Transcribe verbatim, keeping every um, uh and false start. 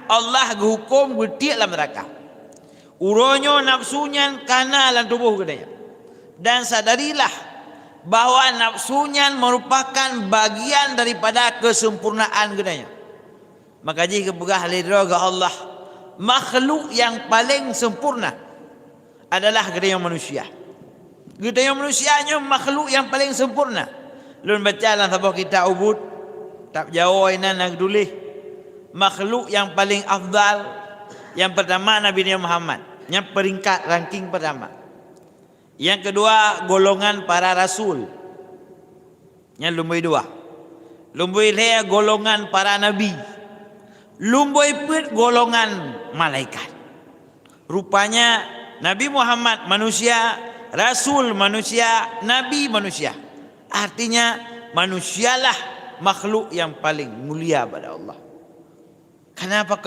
Allah geuhuköm geutiek lam neuraka. Uroe nyoe nafsu nyan kana lam tuboh geutanyoe. Dan sadarilah bahwa nafsu nyan merupakan bagian daripada kesempurnaan geutanyoe. Maka jih geupeugah lé droe geuh Allah, makhluk nyang paleng sempurna adalah geutanyoe manusia. Geutanyoe manusia nyoe makhluk nyang paleng sempurna. Lôn baca lam saboh kitab ubit, kitab Jawoe inan na geutuléh, makhluk nyang paleng afdal, nyang peurtama Nabi Muhammad, nyan peuringkat ranking peurtama. Nyang keudua, golongan para rasul. Nyan lumbôi dua. Lumbôi lhèe, golongan para nabi. Lumbôi peuet, golongan malaikat. Rupanya, Nabi Muhammad manusia, rasul manusia, nabi manusia. Artinya, manusialah makhluk nyang paleng mulia bak Allah. Kenapa